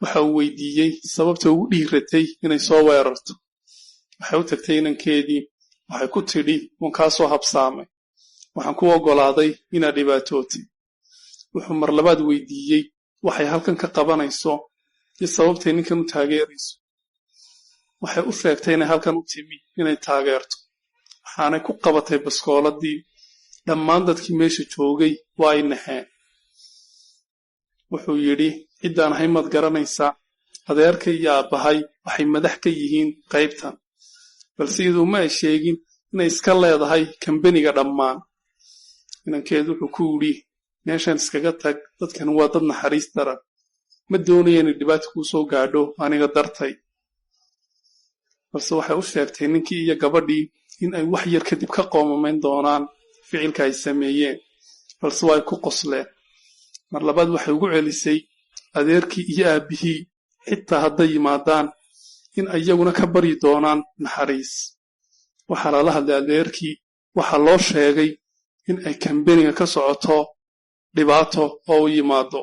Waxa uu weydiiyey sababta ugu dhiiratay inay soo weerarto. Waxay u tagtay inankeedii, waxay ku tidhi, "Waan kaa soo habsaamay, waxaan ku oggolaaday inaad dhibaatootay." Wuxuu mar labaad weydiiyey waxay halkan ka qabanayso iyo sababtay ninkan u taageerayso. Waxay u sheegtay inay halkan u timi inay taageerto, waxaanay ku qabatay baskooladii. Dhammaan dadkii meesha joogay waa ay naxeen. Wuxuu yidhi, "Ciddaan ahay maad garanaysaa? Adeerkay iyo aabbahay waxay madax ka yihiin qaybtan." Balse iyadu ma ay sheegin inay iska leedahay kambaniga dhammaan. Inankeedu wuxuu ku yidhi, "Meeshan iskaga tag, dadkan waa dad naxariis daran, ma doonaya inay dhibaata kuu soo gaadho aniga dartay." Balse waxay u sheegtay ninkii iyo gabadhii in ay wax yar kadib ka qoomamayn doonaan ficilka ay sameeyeen, balse waa ay ku qosleen. Mar labaad waxay ugu celisay adeerkii iyo aabbihii xitaa hadday yimaadaan in iyaguna ka baryi doonaan naxariis. Waxaa lala hadlay adeerkii, waxaa loo sheegay in ay kambaniga ka socoto dhibaato oo u yimaado.